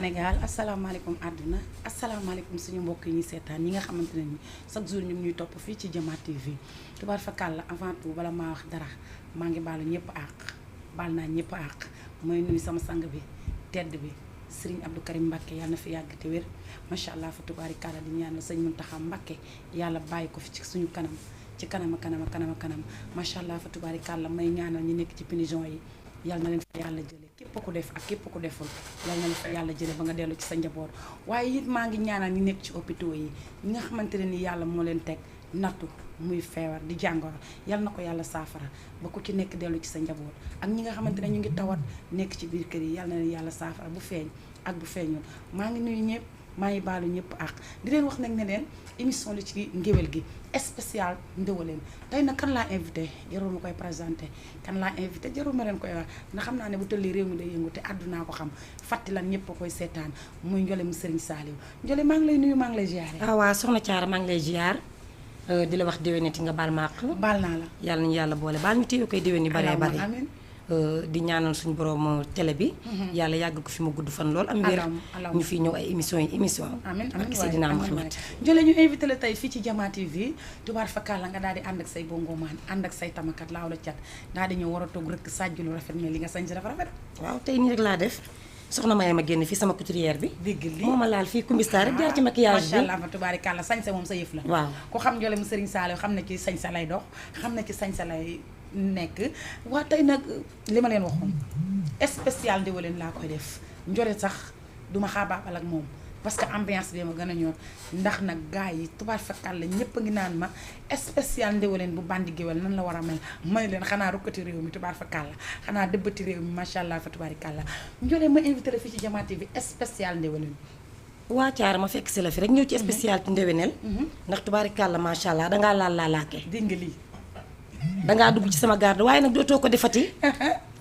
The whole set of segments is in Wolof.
Sénégal asalaamaaleykum àdduna asalaamaaleykum suñu mbokk yi ñuy seetaan ñi nga xamante ne ni chaque jour ñu ngi ñuy topp fii ci Diama TV tubaar fakàll avant tout bala maa wax dara maa ngi baalu ñëpp àq baal naa ñëpp àq mooy nuyu sama sang bi tedd bi Serigne Abdou Karim Mbacké yàlla na fi yàgg te wér macha allah fa tubaarikàlla di ñaanal sëñ Mountakha Mbacké yàlla bàyyi ko fi ci suñu kanam ci kanam macha allah fa tubaarikàlla may ñaanal ñi nekk ci prison yi yàlla na leen fa yàlla jële képp ku def ak képp ku deful yàlla na leen fa yàlla jële ba nga dellu ci sa njaboot waaye it maa ngi ñaanal ñi nekk ci hôpitaux yi ñi nga xamante ne ni yàlla moo leen teg nattu muy feebar di jàngoro yàlla na ko yàlla saafara ba ku ci nekk dellu ci sa njaboot ak ñi nga xamante ne ñu ngi tawat nekk ci biir kër yi yàlla na leen yàlla saafara bu feeñ ak bu feeñul maa ngi nuyu ñëpp maa ngi baalu ñëpp ak di leen wax nag ne leen émission li ci ngéwél gi spécial ndéwaleen tey nag kan laa invité jarul ma koy présenté kan laa invité jarul ma leen koy wax ndax xam naa ne bu tëllee réew mi day yëngu te àddunaa ko xam fàtti lan ñëpp a koy seetaan muy Ndiolé mu Serigne Saliou Ndiolé maa ngi lay nuyu maa ngi lay ziare. waaw soxna Thiara maa ngi lay ziar di la wax déwénati nga baal ma àq. baal naa la yàlla nañu yàlla boole baal ñu téye koy déwén yi baree bari amiin di ñaanal suñu borom télé bi. yàlla yàgg ko fi mu gudd fan lool am wér ñu fi ñëw ay émission amiin ak Seydina Muhammad Ndiolé ñu invité la tey fii ci Diama TV tubaar fakkaal la nga daal di ànd ak say bongomaan ànd ak say tamakat laaw la cat daal di ñëw war a toog rek sàjju lu rafet mais li nga sañ si dafa rafet. waaw tey nii rek laa def soxna Maye ma génn fii sama couturière bi. dégg li moo ma laal fii kumbista rek jaar ci maquillage bi macha allah fa tubaarikàlla sañse moom sa yëf la. waaw ku xam Ndiolé mu Serigne Saliou xam ne ci sañse lay dox xam ne ci sañse lay nekk waa tey nag li ma leen waxoon spécial ndéwaleen laa koy def Ndiolé sax duma xaabaabal ak moom parce que ambiance bi ma gën a ñor ndax nag gars yi tubaar fakkal la ñëpp a ngi naan ma spécial ndéwaleen bu bandi géwél nan la war a mel may leen xanaa rukkati réew mi tubaar fakkal la xanaa dëbbati réew mi macha allah fa tubaarikàlla Ndiolé ma invité la fii ci Diama TV spécial ndéwaleen. waa Thiara ma fekk si la fi rek ñëw ci spécial ci ndéwénel ndax tubaarikàlla macha allah dangaa laalaake dégg nga lii dangaa dugg ci sama garde waaye nag dootoo ko defati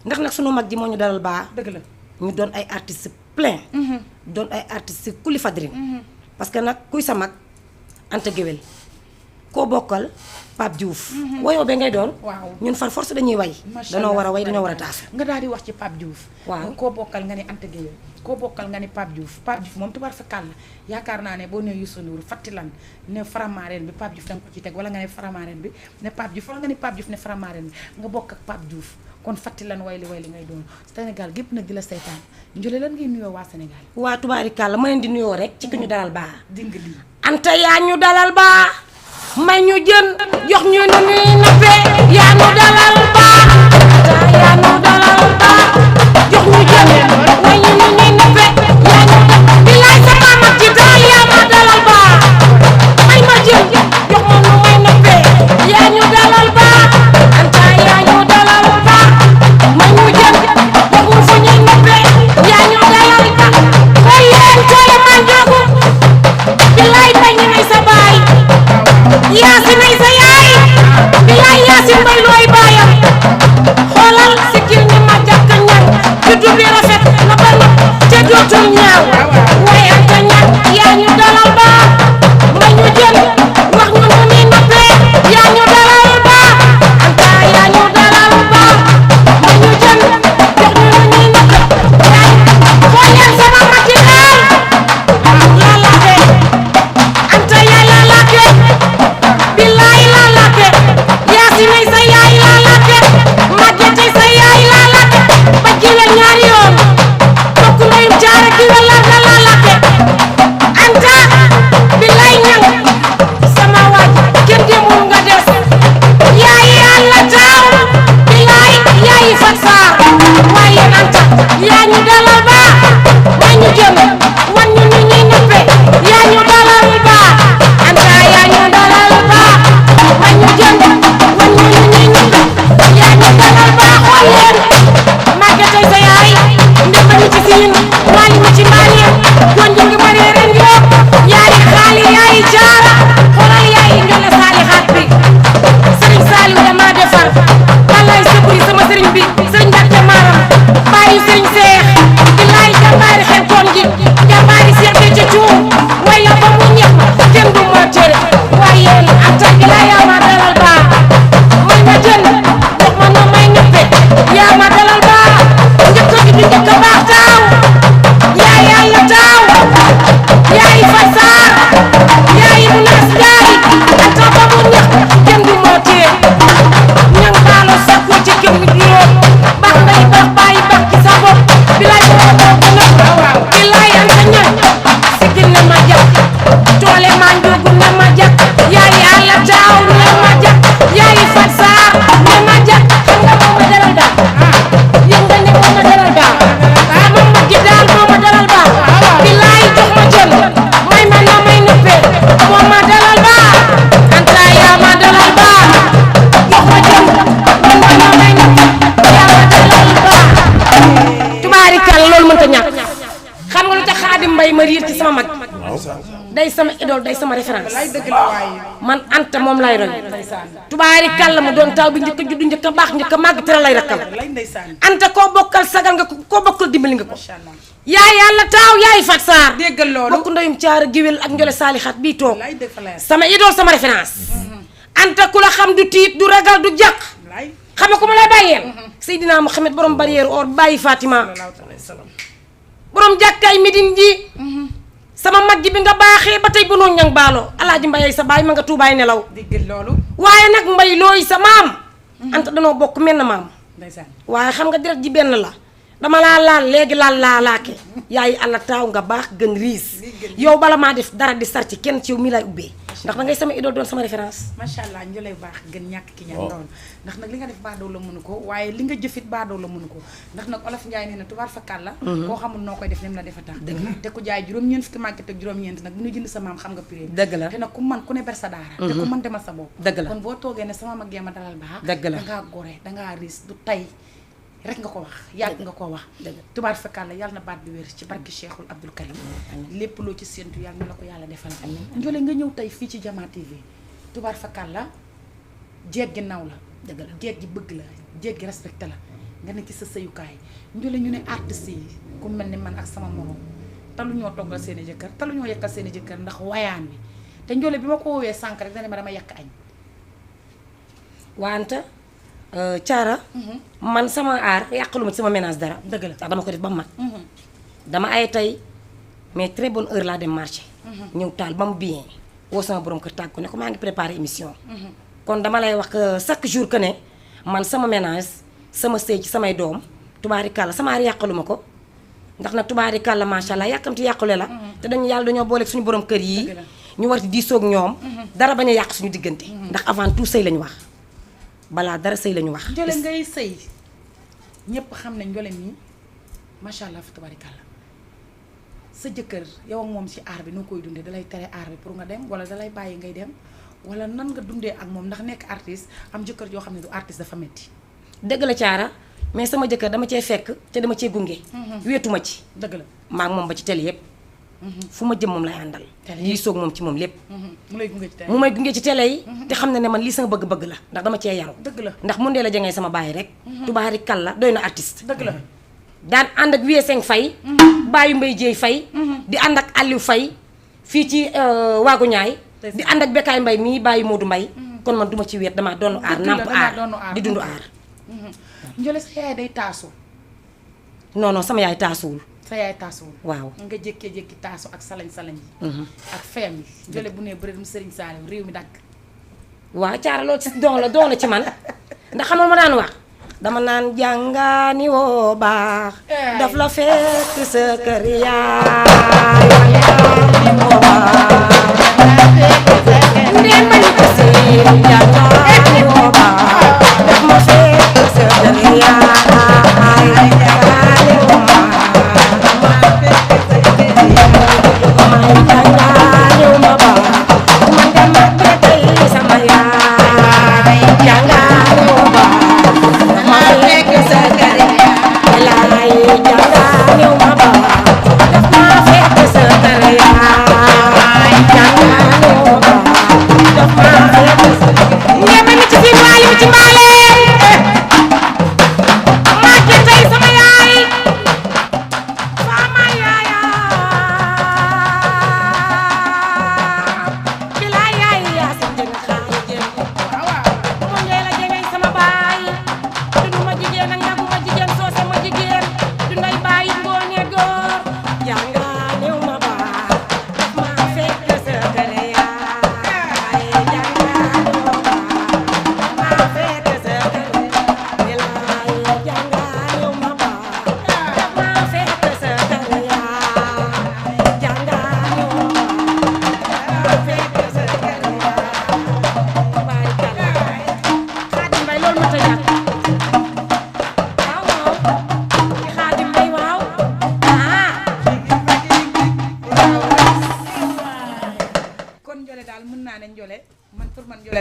ndax nag sunu mag ji moo ñu dalal baa dëgg la ñu doon ay artistes plein doon ay artistes kuli fadrin parce que nag kuy sa mag Anta Géwél koo bokkal Pape Diouf woyoo ba ngay doon waaw ñun far force dañuy way danoo war a way dañoo war a taaf nga daal di wax ci Pape Diouf waaw koo bokkal nga ni Anta Géwél koo bokkal nga ni Pape Diouf moom tubaar fakal la yaakaar naa ne boo nee Youssou Ndour Fatilan ne Faramareen bi Pape Diouf da nga ko ci teg wala nga ne Faramareen bi ne Pape Diouf wala nga ne Pape Diouf ne Faramareen bi nga bokk ak Pape Diouf kon Fatilan way li ngay doon Sénégal gépp nag di la saytaan Ndiolé lan ngay nuyoo waa Sénégal waa tubaarikàlla ma leen di nuyoo rek ci ki ñu dalal baa dinga lii Anta yaa ñu dalal baa may ñu jën jox ñu nu ñuy nappee yaa ñu dalal baa Anta yaa ñu dalal baa jox ñu jën may ñu nu ñuy nappee yaa ñu bilaay sama mag ci daal yaa ma dalal baa may ma jën jox ma nu may nappee yaa ñu dalal baa Anta yaa ñu dalal baa may ñu jën jox ñu fu ñuy nappee yaa ñu dalal baa may leen Ndiolé ma njogu bilaay bañ nay sa baay Yaasin ay sa yaay bilaay Yaasin bay looy baayam xoolal si kil ñi ma jàkk ñan juddu bi rafet na ba Xaadim Mbay ma riir ci sama mag day sama idole day sama référence man Anta moom lay roy tubaari kàlla mu doon taw bi njëkk a juddu njëkk a baax njëkk a màgg tere lay rakkam Anta koo bokkal sagal nga ko koo bokkal dimbali nga ko yaay yàlla taaw yaay Fat Sarr déggal loolu bokk ndeyum caara géwél ak njole saalixaat bii toog sama idole sama référence Anta ku la xam du tiit du ragal du jàq xam nga ku ma lay bàyyeel Seydina Muhammad borom barrière or bàyyi Fatima borom jàkkaay Médine ji sama mag ji bi nga baaxee ba tey bu noonu ñang baaloo alaaji Mbaye sa baay ma nga tuubaay nelaw déggal loolu waaye nag Mbay looy sa maam Anta danoo bokk menn maam waaye xam nga deret ji benn la dama laa laal léegi laa laake yaay àlla taaw nga baax gën riis yow bala maa def dara di sar ci kenn ci yow mii lay ubbee ndax da ngay sama idole doon sama référence macha allah ñu lay baax gën ñàkk ki ñaan doon ndax nag li nga def baadoo la mënu ko waaye li nga jëfit baadoo la mënu ko ndax nag olof Njaay nee na tubaar fakkaat la koo xamul noo koy def nem la defa tax te ku jaay juróom-ñeent fukki màgget ak juróom-ñeent nag bu ñu jënd sa maam xam nga prix dëgg la te nag ku man ku ne ber sa daara te ku mën demal sa bopp dëgg la kon boo toogee ne sama mag ma dalal baax dëgg la dangaa gore dangaa riis du tay rek nga ko wax yàgg nga ko wax tubaar fakkaat la yàlla na baat bi wér ci barki Cheikhul Abdoul Karim lépp loo ci séentu yàlla na la ko yàlla defal Ndiolé nga ñëw tey fii ci Jama TV tubaar fakkaat la jeeg gi naw la dëgg la jeeg gi bëgg la jeeg gi respecté la nga ne ci sa sëyukaay Ndiolé ñu ne artistes yi ku mel ni man ak sama morom talu ñoo toggal seen i jëkkër talu ñoo yekkal seen i jëkkër ndax wayaan bi te Ndiolé bi ma ko woowee sànq rek dana ma dama yekk añ wante Caara man sama aar yàqaluma ci sama ménage dara dëgg la ndax dama ko def ba mu mat dama ay tey mais très bonne heure laa dem marché ñëw taal ba mu bien woo sama borom kër tàgg ko ne ko maa ngi préparé émission kon dama lay wax que chaque jour que ne man sama ménage sama sëy ci samay doom tubaari kàlla sama aar yàqaluma ko ndax nag tubaari kàlla macha allah yàkkamti yàqule la te dañu yàlla dañoo booleeg suñu borom kër yi ñu war di diisoog ñoom dara bañ a yàq suñu diggante ndax avant tout sëy lañu wax balaa dara sëy lañu wax Ndiolé ngay sëy ñépp xam ne Ndiolé mii macha allah fa tabarikàlla sa jëkkër yow ak moom ci aar bi noo koy dundee dalay tere aar bi pour nga dem wala dalay bàyyi ngay dem wala nan nga dundee ak moom ndax nekk artiste am jëkkër joo xam ne du artiste dafa metti dëgg la Caara mais sama jëkkër dama cee fekk te dama cee gunge wéetuma ci dëgg la maa ngi moom ba ci télé yépp fu ma jëm moom lay àndal lii soog moom ci moom lépp mu lay gunge ci télé mu may gunge ci télé yi te xam na ne man lii sama bëgg-bëgg la ndax dama cee yaru dëgg la ndax mun dee la jangee sama baay rek tubaari kàlla doy na artiste dëgg la daan ànd ak Wieseng Fay baayu Mbay Jéey Fay di ànd ak Aliou Fay fii ci waagu ñaay di ànd ak Bekaay Mbay mii baayu Moodu Mbay kon man duma ci wéet damaa doonu aar namp aar di dund aar Ndiolé sa yaay day taasu non non sama yaay taasuwul sa yaay taasuwul waaw nga jékkee-jékki taasu ak salañ-salañ yi ak feem yi Ndiolé bu nee bëri mu Sëriñ Saaliw réew mi dagg waaw Caara loolu ci doon la ci man ndax xam nga ma daan wax dama naan jàngaani woo baax daf la fekk sa kër yaay jàngaani woo baax ndee ma ni ko seen jàngaani woo baax daf ma fekk sa kër yaay jàngaani woo baax may jàngaani woo baax man de mag be tey sama yaay jàngaani woo baax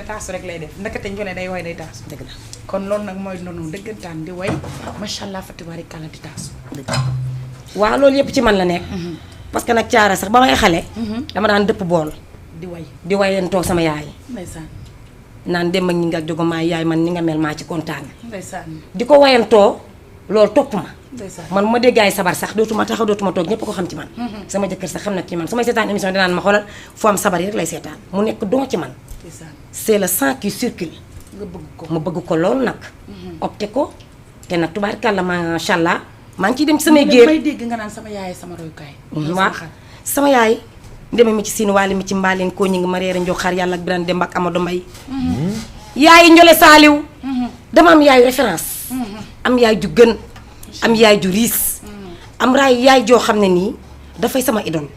taasu rek lay def ndekete Ndiolé day way day taasu dëgg la kon loolu nag mooy noonu dëggantaan di way macha allah fa tabaarikàlla di taasu waaw loolu yëpp ci man la nekk parce que nag caara sax ba may xale dama daan dëpp bool di wayantoo sama yaay ndeysaan naan dem ak ñi nga jógo maay yaay man ni nga mel maa ci kontaan ndeysaan di ko wayantoo loolu topp ma ndeysaan man ma dégg ay sabar sax dootuma taxaw dootuma toog ñëpp ko xam ci man sama jëkkër sax xam na ci man su may seetaan émission dinaan ma xoolal foo am sabar yi rek lay seetaan mu nekk don ci man ndeysaan c'est le sang qui circule nga bëgg ko ma bëgg ko loolu nag opté ko te nag tubaarkàlla macha allah maa ngi ciy dem ci samay géer may dégg nga naan sama yaay sama royukaay waaw sama yaay ndeme mi ci siin waali mi ci mbaaleen koo ñi ngi ma reere njox xaar yàlla ak Birane Demba ak Amadou Mbaye yaay njole saaliw dama am yaayu référence am yaay ju gën am yaay ju riis am yaay joo xam ne nii dafay sama idole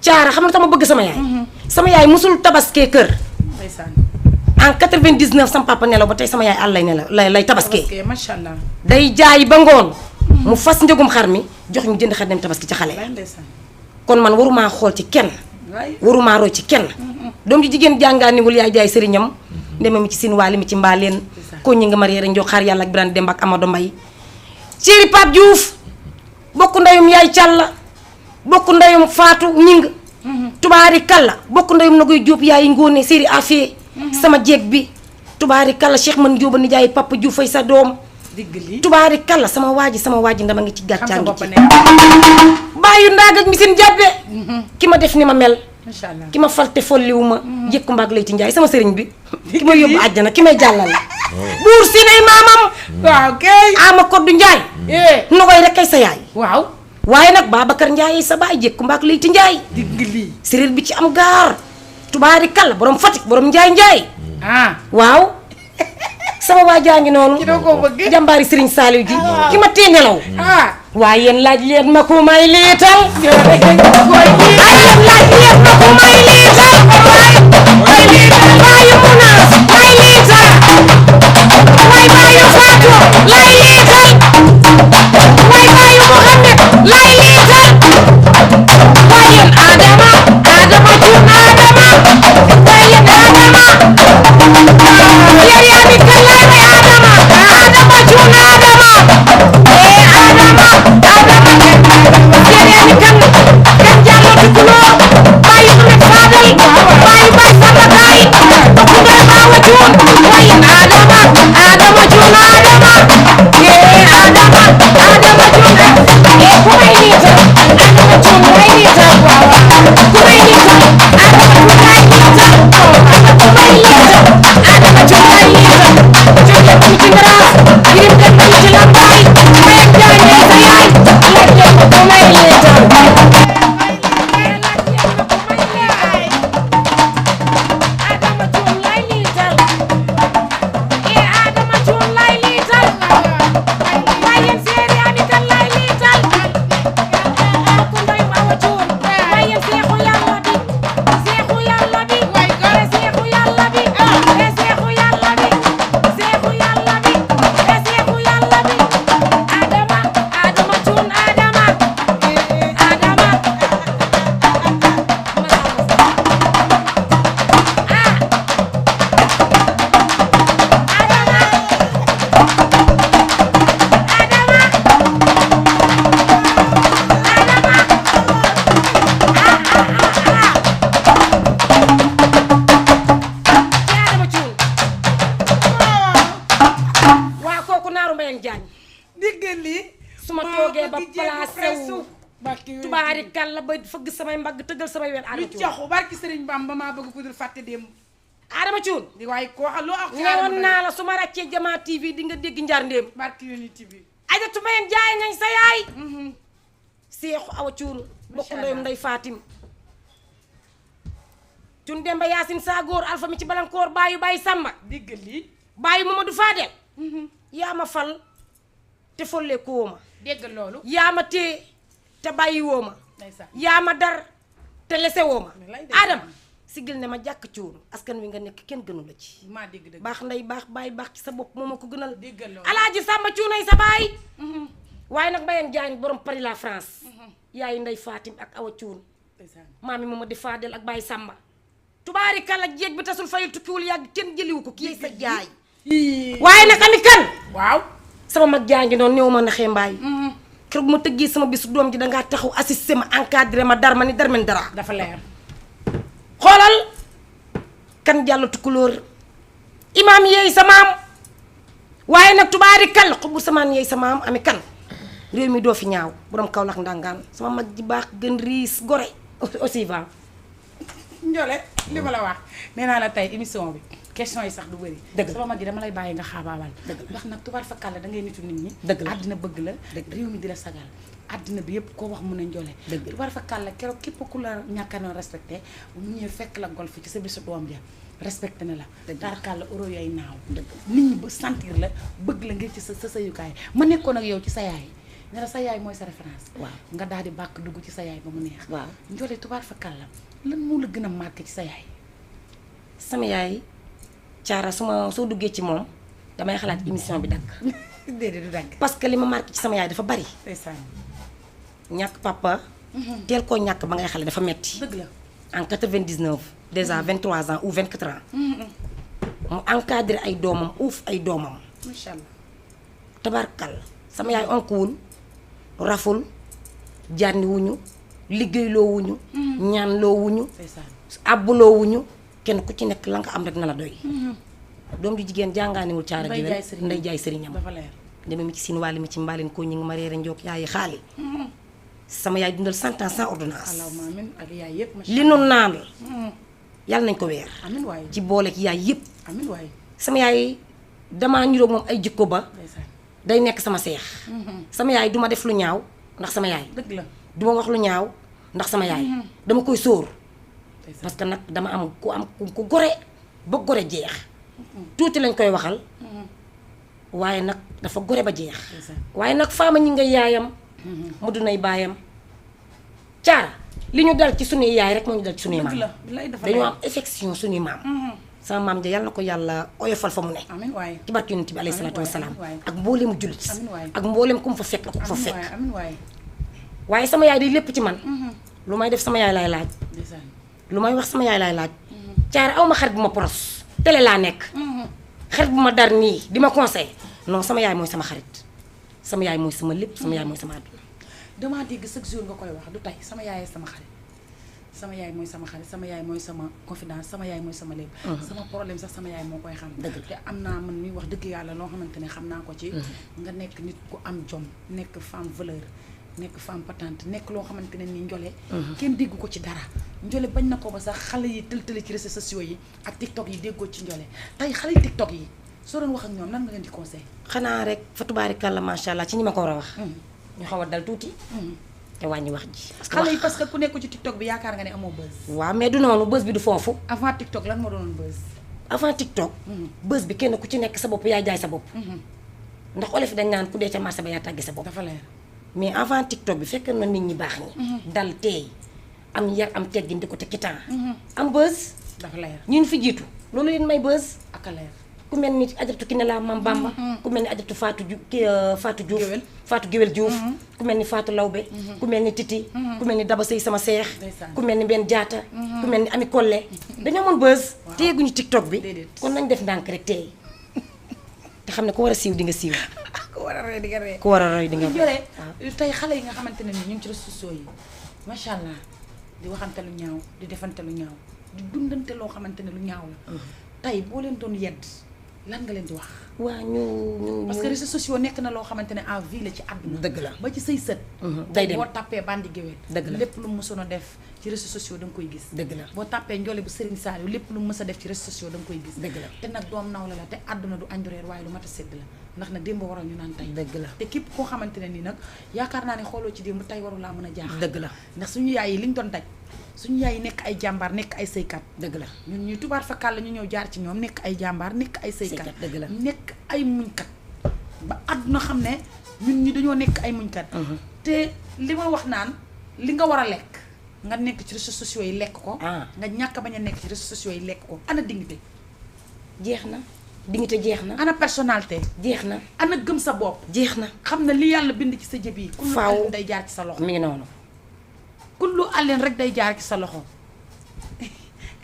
caara xam na tama bëgg sama yaay musul tabaskee kër en 99 sama papa nelaw ba tey sama yaay àll lay nelaw lay tabaskee macha allah day jaay ba ngoon mu fas njëgum xar mi jox ñu jënd xar dem tabaski ci xale kon man warumaa xool ci kenn warumaa roy ci kenn doom ji jigéen jàngaaniwul yaay jaay sëriñam ndeme mi ci siin waali mi ci mbaaleen ko ñi nga ma reere njox xaar yàlla ak Birane Demba ak Amadou Mbaye chéri Pape Diouf bokk ndeyum yaay Càlla bokk ndeyum Faatu ñing tubaari kalla bokk ndeyum na koy Jóob yaay ngóone séri affaire sama jeeg bi tubaari kalla Cheikh man Jóoba ni jaay Papa Diouf fay sa doom tubaari kalla sama waaji ndama ngi ci gàccaa ngi ci bàyyu ndaag ak misin jàbbe ki ma def ni ma mel ki ma falte folliwu ma jëkku mbaag lay ci njaay sama sëriñ bi ki ma yóbbu àjjana ki may jàllale buur si nay maamam waaw kay ama koddu njaay na koy rek kay sa yaay waaw waaye nag Babacar Njaay sa baay jëkku mbaag lay ci njaay séréer bi ci am gaar tubaari kalla borom Fatick borom njaay waaw sama waa jaa ngi noonu jàmbaari Serigne Saliou ji ki ma tee nelaw waaye yéen laaj leen ma ku may liital ay yéen laaj leen ma ku may liital baayu Munaas may liital way baayu Fatou lay liital way baayu Mohamed lay liital way yéen Adama cuun Adama way yéen Adama yar yaa mi kan lay may Adama cuun Adama Adama yar yaa mi kan jàllo tukuloo bàyyi Ahmed Fadal bàyyi bay Samba Gaay ku ngay baawa cuun way yéen Adama cuun Adama Adama cuun ku may liital Adama cuun may liital ku may liital Adama cuun may liital ku may liital Adama cuun may liital cuun yëpp ci ngaraas yirim dem ci lambaay may ak jaay sa yaay laaj leen ko ku may liital Adama cuun lay liital Adama cuun lay liital waaye seeri ami kan lay liital ku ndoyum awa cuun waaye seexu yàlla bi seexu yàlla bi seexu yàlla bi seexu yàlla bi seexu yàlla bi seexu yàlla bi Adama cuun Adama Adama cuun waa kooku naaru Mbayang Jaañ diggal lii su ma toogee ba placé wu tubaari kàlla ba fëgg samay mbagg tëggal samay ween Adama cuun joxu barki Sëriñ Bamba maa bëgg ku dul fàtte démb Adama cuun di waaye koo xam loo ak newoon naa la su ma ràccee Jama TV di nga dégg njar ndéem barki Unity bi Ajatu Mbayang Jaañ nañ sa yaay seexu awa cuun bokku ndoyum nday Fatim cuun Demba Yaasin saa góor alpha mi ci balankoor baayu bàyyi Samba diggal lii baayu Mamadou Fadel yaa ma fal te follee ko woo ma déggal loolu yaa ma tee te bàyyi woo ma ndeysaan yaa ma dar te lese woo ma Wallaay ndeysaan. Adama sigil ne ma jàkk cuun askan wi nga nekk kenn gënu la ci maa dégg dëgg baax ndey baax baay baax ci sa bopp moo ma ko gënal déggal loolu alaaji Samba cuunay sa baay waaye nag Mbayang Jaañ borom Paris la France yaayu ndey Fatim ak awa cuun ndeysaan maami Mamadou Fadel ak Baye Samba tubaari kàlla jéeg bi tasul fayul tukkiwul yàgg kenn jëliwu ko kii sa jaay waaye nag ami kan waaw sama mag jaa ngi noonu néew ma naxee mbaay keroog ma tëggee sama bisu doom ji dangaa taxaw assisté ma encadré ma dar ma ni dar men dara dafa leer. xoolal kan jàll tukulóor imaam yeey sa maam waaye nag tubaari kal xubbu samaan yeey sa maam ami kan réew mi doo fi ñaaw borom Kaolack ndangaan sama mag ji baax gën riis gore aussi va Ndiolé li ma la wax nee naa la tey émission bi question yi sax du bëri. dëgg la sama mag ji dama lay bàyyi nga xaabaabal. dëgg la ndax nag tubaar fa kàlla da ngay nitu nit ñi. dëgg la àddina bëgg la. réew mi di la sagal àddina bi yëpp koo wax mun a Ndiolé. dëgg la tubaar fa kàlla keroog képp ku la ñàkk a respecté mu ñëwee fekk la golf ci sa bisu doom ja respecté na la. dëgg la kàlla euro yooyu naaw. dëgg nit ñi ba sentir la bëgg la ngir ci sa sayukaay ma nekkoon ak yow ci sa yaay. ne la sa yaay mooy sa référence. waaw nga daal di bàkk dugg ci sa yaay ba mu neex. waaw Ndiolé tubaar fa kàlla lan moo la gën a marqué ci sa yaay. sama yaay caara soo duggee ci moom damay xalaat émission bi dagg. déedéet du dagg. parce que li ma marqué ci sama yaay dafa bari. ndeysaan. ñàkk papa. teel koo ñàkk ba ngay xale dafa metti. dëgg la en 99 déjà 23 ans ou 24 ans. mu encadré ay doomam uuf ay doomam. macha allah. tabarkal sama yaay onkuwul raful jànni wuñu liggéeyloo wuñu. ñaanloo wuñu. àbbuloo wuñu. kenn ku ci nekk la nga am rek na la doy. doom ju jigéen jàngaaniwul caara gi nday jaay sëriñam dafa leer. deme mi ci siin wàll mi ci mbaalin ko ñi ngi ma reere njook yaayi xaali sama yaay dundal 100 ans sans ordonnance. allahumma amiin ak yaay yëpp. li nu naan yàlla nañ ko weer. amiin waay ci booleeg yaay yëpp. amiin waay. sama yaay damaa niroog moom ay jikko ba. day nekk sama seex. sama yaay duma def lu ñaaw ndax sama yaay. dëgg la duma wax lu ñaaw ndax sama yaay. dama koy sóor. parce que nag dama am ku gore ba gore jeex. tuuti lañ koy waxal. waaye nag dafa gore ba jeex. waaye nag faama ñi nga yaayam. mu dunay baayam. caara li ñu dal ci sunuy yaay rek moo ñu dal ci sunuy maam. dañoo am affection sunuy maam. sama maam ja yàlla na ko yàlla oyofal fa mu ne. amiin waay ci barke yonent bi alayhi salaatu wasalaam ak mboolemu jullit. ak mboolem ku mu fa fekk ak ku fa fekk. waaye sama yaay day lépp ci man. lu may def sama yaay lay laaj. lu may wax sama yaay laay laaj. caara aw ma xarit bu ma poros télé laa nekk. xarit bu ma dar nii di ma conseil non sama yaay mooy sama xarit sama yaay mooy sama lépp sama yaay mooy sama àdduna. damaa dégg chaque jour nga koy wax du tey sama yaay sama xarit sama yaay mooy sama xarit sama yaay mooy sama confidence sama yaay mooy sama lépp. sama problème sax sama yaay moo koy xam. dëgg te am naa man mi wax dëgg yàlla loo xamante ne xam naa ko ci. nga nekk nit ku am jom nekk femme valeur. nekk femme patente nekk loo xamante ne nii Ndiolé. kenn déggu ko ci dara. Ndiolé bañ na ko ba sax xale yi tël-tëli ci réseaux sociaux yi ak TikTok yi déggoo ci Ndiolé tey xale yi TikTok yi soo doon wax ak ñoom lan nga leen di conseil. xanaa rek fa tubaarikàlla macha allah ci ñi ma ko war a wax. ñu xaw a dal tuuti. te wàññi wax ji. xale yi parce que ku nekk ci TikTok bi yaakaar nga ne amoo buzz. waaw mais du noonu buzz bi du foofu. avant TikTok lan moo doon buzz. avant TikTok. buzz bi kenn ku ci nekk sa bopp yaay jaay sa bopp. ndax olof dañ naan ku dee ca marché ba yaa tàgge sa bopp. dafa leer. mais avant TikTok bi fekk na nit ñi baax ñi. dal teey am yar am teggin di ko te kitaan. am buzz. dafa leer ñun fi jiitu loolu leen may buzz. ak a leer. ku mel ni Adjaratou Kiné la Mam Bamba. ku mel ni Adjaratou Fatou Diouf Fatou Guewel Diouf. ku mel ni Fatou Lawbe. ku mel ni Titi. ku mel ni Daba Sey sama seex. ku mel ni benn Jaata. ku mel ni Ami Kolle. dañoo amoon buzz. te yegguñu TikTok bi. kon nañ def ndànk rek teey te xam ne ku war a siiw di nga siiw. ku war a roy di nga rey. ku war a roy di nga Ndiolé tey xale yi nga xamante ne ni ñu ngi ci réseaux sociaux yi macha allah di waxante lu ñaaw di defante lu ñaaw di dundante loo xamante ne lu ñaaw la. tey boo leen doon yedd lan nga leen di wax. waa ñu parce que réseaux sociaux nekk na loo xamante ne à vie la ci àdduna. dëgg la ba ci say sët. day dem boo tàppee bandi géwél. dëgg la lépp lu mu mësoon a def ci réseaux sociaux da nga koy gis. dëgg la boo tàppee Ndiolé bu Serigne Saliou lépp lu mu mës a def ci réseaux sociaux da nga koy gis. dëgg la te nag doom naw la te àdduna du añdureer waaye lu mat a sédd la ndax nag démb waral ñu naan tey. dëgg la te képp koo xamante ne nii nag yaakaar naa ne xooloo ci démb tey waru laa mën a jaaxal. dëgg la ndax suñu yaay yi liñ doon daj suñu yaay yi nekk ay jàmbaar nekk ay sëykat. dëgg la ñun ñuy tubaar fakkaal la ñu ñëw jaar ci ñoom nekk ay jàmbaar nekk ay sëykat. dëgg la nekk ay muñkat ba àdduna xam ne ñun ñi dañoo nekk ay muñkat. te li ma wax naan li nga war a lekk nga nekk ci réseaux sociaux yi lekk ko. nga ñàkk bañ a nekk ci réseaux sociaux yi lekk ko ana dignité. jeex na dignité jeex na. ana personnalité. jeex na ana gëm sa bopp. jeex na xam na li yàlla bind ci sa jëb yi. faaw kullu day jaar ci sa loxo. mi ngi noonu. kullu àlleen rek day jaar ci sa loxo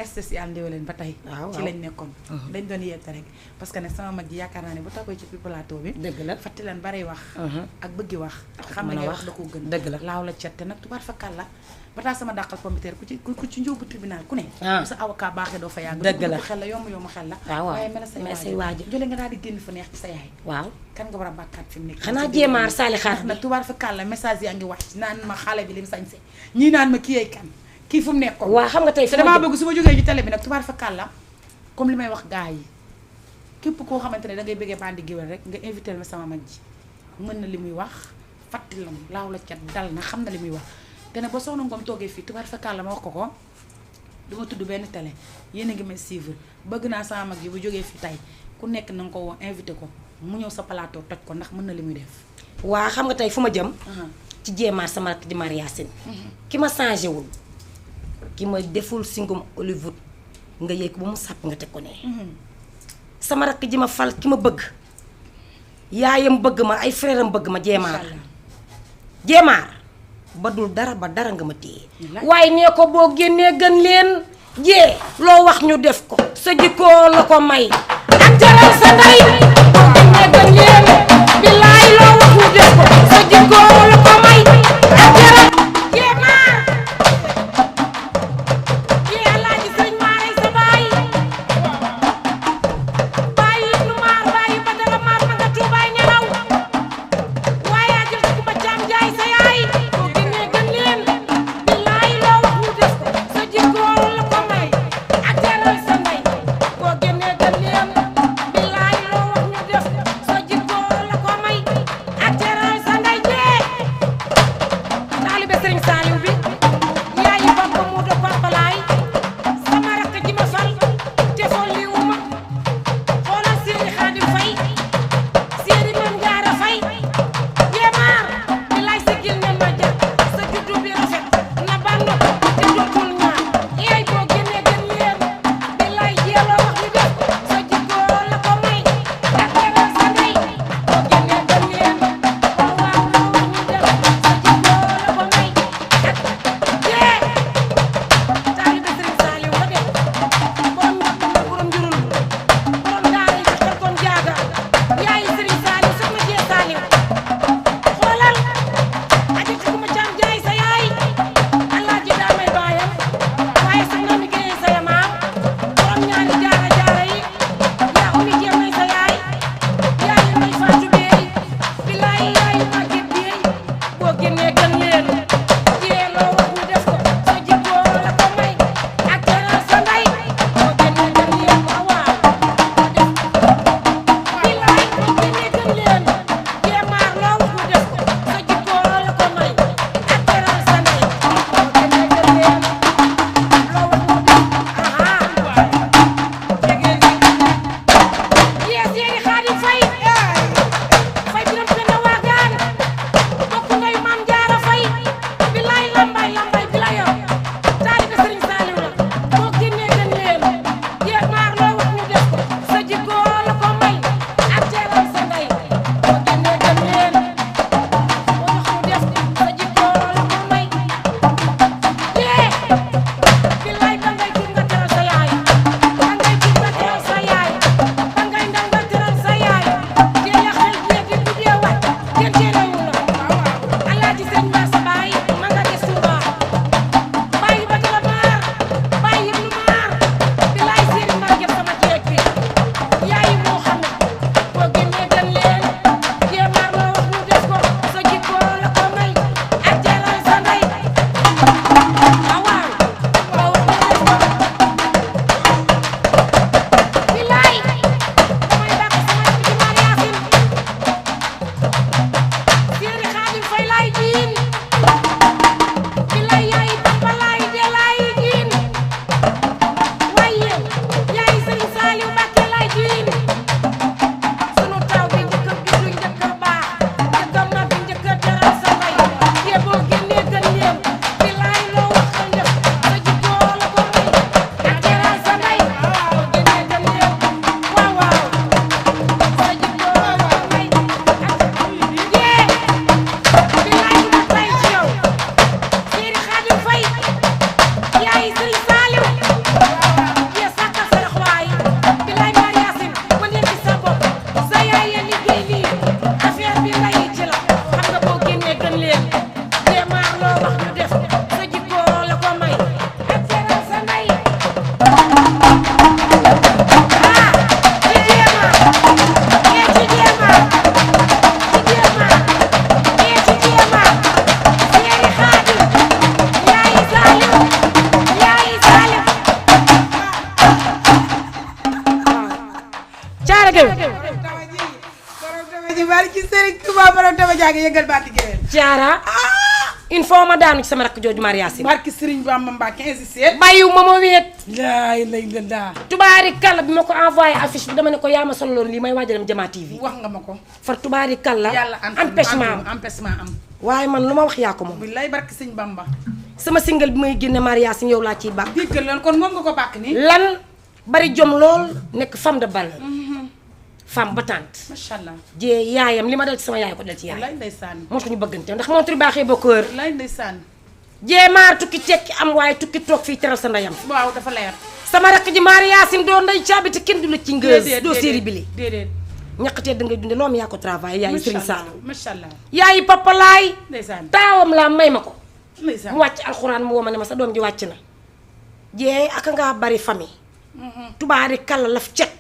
spécial Ndéwélen ba tey waaw ci lañ nekkoon dañ doon yeete rek parce que ne sama mag ji yaakaar naa ne bu takoy ci plateau bi dëgg la fatti lan bari wax ak bëggi wax xam ne ngay wax da koo gën dëgg la laaw la cet te nag tubaar fa kàlla ba taa sama dàqal pompiteer ku ci njóobu tribunal ku ne bu sa avocat baaxee doo fa yàgg dëgg la xel la yomb xel la waaw waaye mel say waajur jële nga daal di génn fa neex ci sa yaay waaw kan nga war a bàkkaat fi mu nekk xanaa jéemaar saali xaar nag tubaar fa kàlla message yaa ngi wax naan ma xale bi lim sañse ñii naan ma kii ay kan kii fu mu nekkoon waaw xam nga tey te damaa bëgg su ma jógee ci télé bi nag tubaar fa kàlla comme li may wax gars yi képp koo xamante ne da ngay bëggee bandi géwél rek nga invité ma sama mag ji mën na li muy wax fàtti lam laaw la cat dal na xam na li muy wax te ne ba soxna Ngom toogee fii tubaar fa kàlla ma wax ko duma tudd benn télé yéen a ngi may suivre bëgg naa sama mag ji bu jógee fii tey ku nekk na nga ko woo invité ko mu ñëw sa plateau toj ko ndax mën na li muy def waa xam nga tey fu ma jëm ci jéemaar sama rakk di Mariasine ki ma changé wul ki ma deful singum Hollywood nga yëy ko ba mu sàpp nga teg ko ne sama rakk ji ma fal ki ma bëgg yaayam bëgg ma ay frère am bëgg ma jéemaar ba dul dara ba dara nga ma téye waaye nee ko boo génnee gën leen jee loo wax ñu def ko sa jikkoo la ko may ak teral sa ndey boo génnee gën leen billaay loo wax ñu def ko sa jikkoo la ko may ak teral jéemaar jee alaaji sëñ maaray sa baay bàyyi nu maar bàyyi ba dara maar ma nga tuubaay ñelaw waaye a jël ku ba caam jaay sa yaay sa jikkoo la ko may ak teral sa ndey boo génnee gën leen jaage yëngal baati géwél. Diarra. il faut ma daanu ci sama rakk jooju Mariasin. barki Serigne Bamba Mbacke insisté. bàyyiwu ma wéet. laay lay la daa. tubaari kàlla bi ma ko envoyé affiche bi dama ne ko yaa ma solo loolu lii may waaj a dem Jama TV. wax nga ma ko. far tubaari kàlla. yàlla empêchement am. waaye man lu ma wax yaa ko moom. billaay barki Serigne Bamba. sama single bi may génne Mariasin yow laa ciy bàq. dégg loolu kon moom nga ko bàq nii. lan bari jom lool nekk femme de balle. femme battante. macha allah. jee yaayam li ma dal ci sama yaay ko dal ci yaay. wallaay ndeysaan. moo tax ñu bëggante ndax montre baaxee ba kër. wallaay ndeysaan. jee maar tukki tekki am waaye tukki toog fii teral sa ndeyam. waaw dafa leer. sama rakk ji Mariasin doo ndey caabi te kenn du la ci ngëz. doo séeri bili déedéet. ñaqatee da ngay dunde loom yaa ko travail yaayi Serigne Saliou. macha allah. yaayi Papa Laay. ndeysaan. taawam laa may ma ko. ndeysaan. mu wàcc alxuraan mu woo ma ne ma sa doom ji wàcc na. jee aka ngaa bari famille. tubaari kàlla laf cet.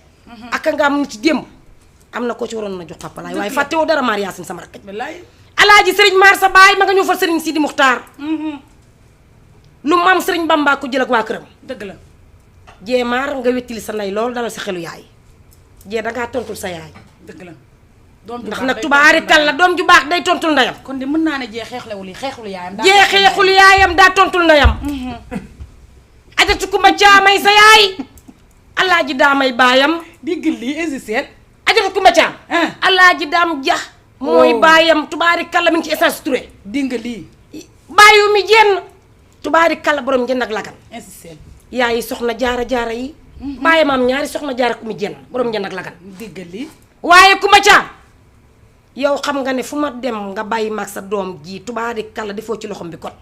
aka ngaa mu ci démb. am na ko ci waroon na jox Papa Laay waaye fàttewoo dara Mariasin sama rakk. wallaay. alaaji Serigne Mar sa baay ma nga ñëw fa Serigne Sidi Muxtaar. lu maam Serigne Bamba ko jël ak waa këram. dëgg la. jee maar nga wettili sa ndey lool dalal sa xelu yaay. jee dangaa tontul sa yaay. dëgg la. doom ju ndax baax nag day tubaari tontul kàlla doom ju baax day tontul ndeyam. kon de mën naa ne jee xeexlewul yi xeexul yaayam. jee xeexul yaayam daa tontul ndeyam. ajatu kumba caamay sa yaay. alaaji daa may baayam. digg lii insisté. ajatu kumba caam. alaaji daam ja. mooy baayam tubaari kàlla mi ngi ci essence Touré. dinga lii. baayu mi jenn. tubaari kàlla borom njënd ak lagan. insisté. yaayi soxna jaara jaara yi. baayam am ñaari soxna jaara ku mi jenn borom njënd ak lagan. digg lii. waaye kumba caam. yow xam nga ne fu ma dem nga bàyyi mag sa doom ji tubaari kàlla defoo ci loxom bi kot.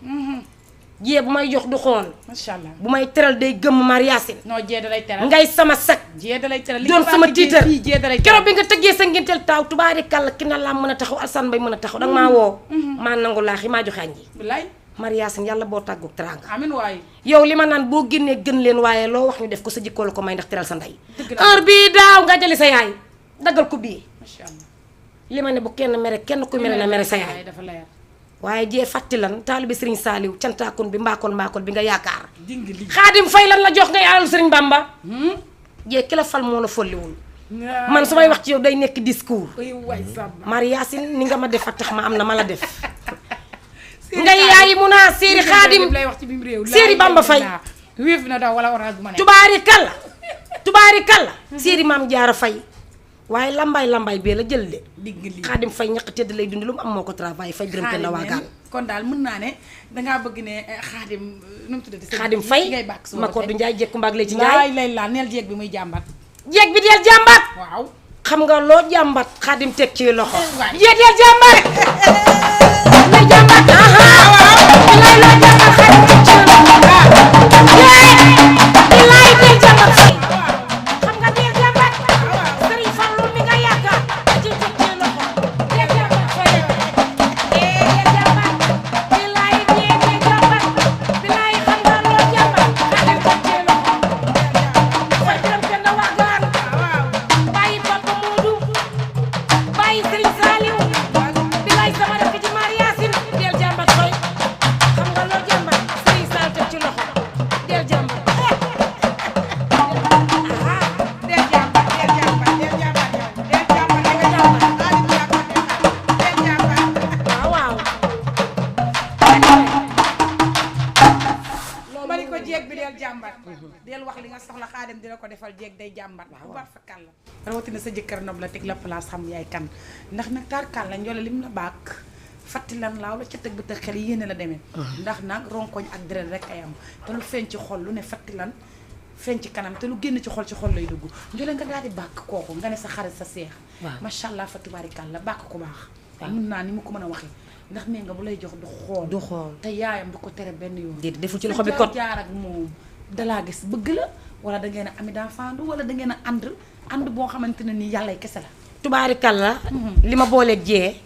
jee bu may jox du xool. macha allah. bu may teral day gëmm Mariasin. non jee da lay teral. ngay sama sag. jee da lay teral li doon sama tiitar fii jee da lay teral. keroog bi nga tëggee sa ngénteel taaw tubaari kàlla ki na laa mën a taxaw Alsaan Mbay mën a taxaw danga maa woo. maa nangu laaxi maa joxe añ ji. billaay. Mariasin yàlla boo tàggoog teraanga. amiin waay. yow li ma naan boo génnee gën leen waaye loo wax ñu def ko sa jikkoo la ko may ndax teral sa ndey. dëgg la heure bii daaw nga jëli sa yaay daggal ko bii. macha allah. li ma ne bu kenn mere kenn ku mere na mere sa yaay. dafa leer. waaye jee fàtti lan taalibe Serigne Saliou cantaakon bi mbaakoon bi nga yaakaar. ding lii. Xaadim Fay lan la jox ngay alal Serigne Bamba. jee ki la fal moo la folliwul. man su may wax ci yow day nekk discours. waay Samba. Mariasin ni nga ma def a tax ma am na ma la def. ngay yaayi mun a séeri Xaadim lay wax ci biir réew. séeri Bamba Fay. wéef na daw wala orange bu ma ne. tubaari kàlla. séeri maam Jaara Fay. waaye lambaay bee la jël de. digg lii. Xaadim Fay ñaq tëdd lay dund lu mu am moo ko travail fay gërëm te na waagaan. kon daal mën naa ne dangaa bëgg ne Xaadim nu mu tuddati. Xaadim Fay ngay bàkk ma ko du Njaay jekku mbaag lay ci laay Njaay. lay laa neel jeeg bi muy jàmbat. jeeg bi del jàmbat. waaw. xam nga loo jàmbat Xaadim teg ci loxo. waay. jeeg del jàmbat. lay jàmbat. lay loo jàmbat Xaadim teg ci loxo. lay del jàmbat Fay. xam nga del jàmbat. Sëriñ Fallu mi nga yaakaar. ci teg ci loxo. del jàmbat Fay. del jàmbat. bilaay del jàmbat. bilaay xam nga loo jàmbat. Xaadim teg ci loxo. fay gërëm te na waagaan. bàyyi Papa Moodu. bàyyi Serigne Saliou. bilaay sama rakk ji Mariasin. del jàmbat Fay. xam nga loo jàmbat. Serigne Saliou teg ci loxo. del jàmbat. del jàmbat del jàmbat del jàmbat yow. del jàmbat da nga jàmbat. Xaadim yaa ko neexal. del jàmbat. waaw waaw. ma ni ko jeeg bi del jàmbat. del wax li nga soxla Xaadim dina ko defal jeeg day jàmbat. bu baax fa kàll. rawatina sa jëkkër nob la teg la place xam yaay kan ndax nag taar kàll njole lim la bàkk fatti lan laaw la ca tëg ba tëg xel yéene la demee. ndax nag ronkoñ ak deret rek ay am te lu feeñ ci xol lu ne fatti lan feeñ ci kanam te lu génn ci xol lay dugg njole nga daal di bàkk kooku nga ne sa xarit sa seex. waaw macha allah fa tubaarikàlla bàkk ko baax. mun naa ni mu ko mën a waxee ndax nee nga bu lay jox du xool. du xool te yaayam du ko tere benn yoon. déedéet deful ci loxo bi kot. jaar ak moom dalaa gis bëgg la wala da ngeen a ami d'enfant wala da ngeen a ànd boo xamante ne nii yàlla kese la. tubaari kàlla. li ma booleeg jee.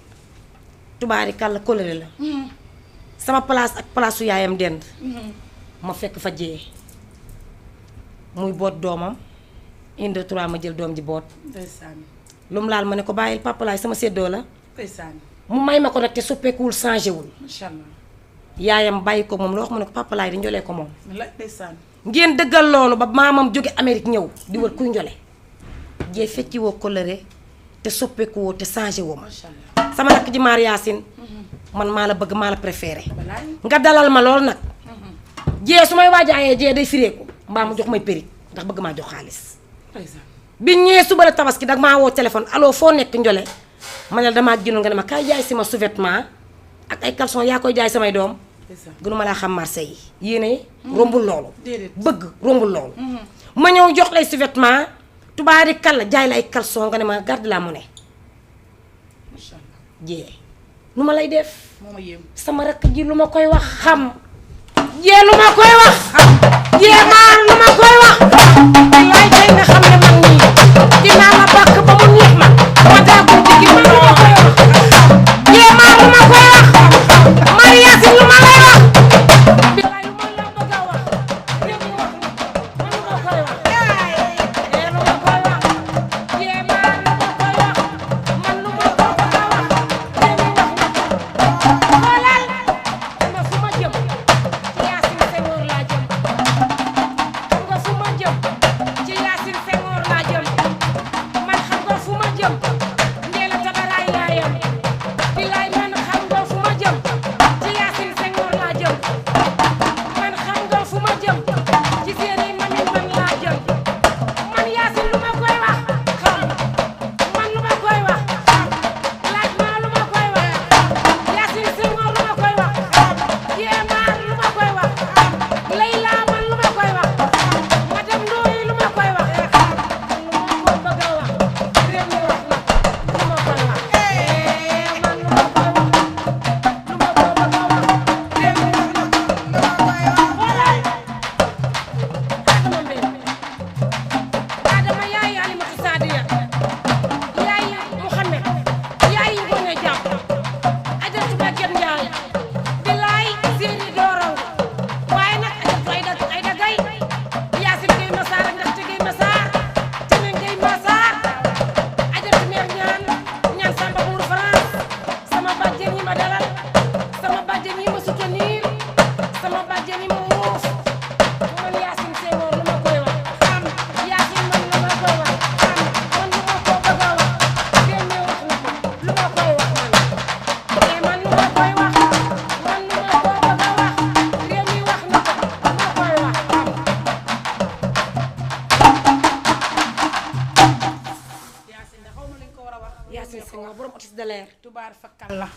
tubaari kàlla kóllëre la. sama place ak place su yaayam dend. ma fekk fa jee. muy boot doomam. indi 3 ma jël doom ji boot. ndeysaan. lu mu laal ma ne ko bàyyil papa laay sama séddoo la. ndeysaan. mu may ma ko nag te soppeekuwul changé wul. macha allah. yaayam bàyyi ko moom la wax ma ne ko papa laay di njolee ko moom. la ndeysaan. ngeen dëggal loolu ba maamam jóge Amérique ñëw di wër kuy njole. jee fecci woo kóllëre te soppeeku woo te changé woo ma. macha allah. sama rakk ji maar Yacine man maa la bëgg maa la préféré nga dalal ma lool nag jee su may waajaayee jee day fireeku mbaa mu jox may péri ndax bëgg maa jox xaalis bi ñëwee suba la tabaski dag maa woo téléphone allo foo nekk njole ma ne damaa jëndoon nga ne ma kaay jaay si ma sous-vêtement ak ay caleçon yaa koy jaay samay doom gënuma laa xam marché yi yéene rombul loolu bëgg rombul loolu ma ñëw jox lay sous-vêtement tubaari kàlla jaay la ay caleçon nga ne ma garde la monnaie jee nu ma lay def sama rakk ji lu ma koy wax xam jee lu ma koy wax jee maar lu ma koy wax laay tey nga xam ne man nii dinaa la bàkk ba mu neex ma ma daagul digi man lu ma koy wax jee maar lu ma koy wax maar Yacine lu ma lay wax bilaay lu ma la bëgg a wax réew mi wax man lu ma koy wax jee lu ma koy wax jee maar lu ma koy wax man lu ma ko bëgg a wax réew mi wax xoolal ma fu ma jëm ci Yacine Senghor laa jëm xam nga fu ma jëm ci Yacine Senghor laa jëm man xam nga fu ma jëm Ndella Tabaraay yaayam bilaay man xam nga fu ma jëm ci Yacine Senghor laa jëm man xam nga fu ma jëm ci séeréer mami man laa jëm man Yacine lu ma koy wax xam man lu ma koy wax laaj ma lu ma koy wax Yacine Senghor lu ma koy wax Yéemaar lu ma koy wax Layla man lu ma koy wax madame Ndoye lu ma koy wax lu ma ko bëgg a wax réew mi wax na lu ma koy wax man lu ma koy wax lu ma ko bëgg a wax réew mi wax na lu ma koy wax xoolal Adama Mbène Adama yaay Alimatu Sadiya yaay Mouhamed yaay Ngoné Diam Adjatu Maguette Ndiaye bilaay séeri dooraw waaye nag Adjatu Ayda Gay Yacine Gueye Massar ak Ndaxte Gueye Massar Tene Gueye Massar Adjatu meer ñaan Samba Bour France sama bàjjen yi ma dalal sama bàjjen yi ma soutenir sama bàjjen yi ma muuf man Yacine Senghor lu ma koy wax xam Yacine man lu ma koy wax xam man lu ma ko bëgg a wax réew mi wax na ko lu ma koy wax man lu ma koy wax man lu ma ko bëgg a wax réew mi wax na ko lu ma koy wax xam Yacine Senghor borom otis de l'air tubaar fakkal la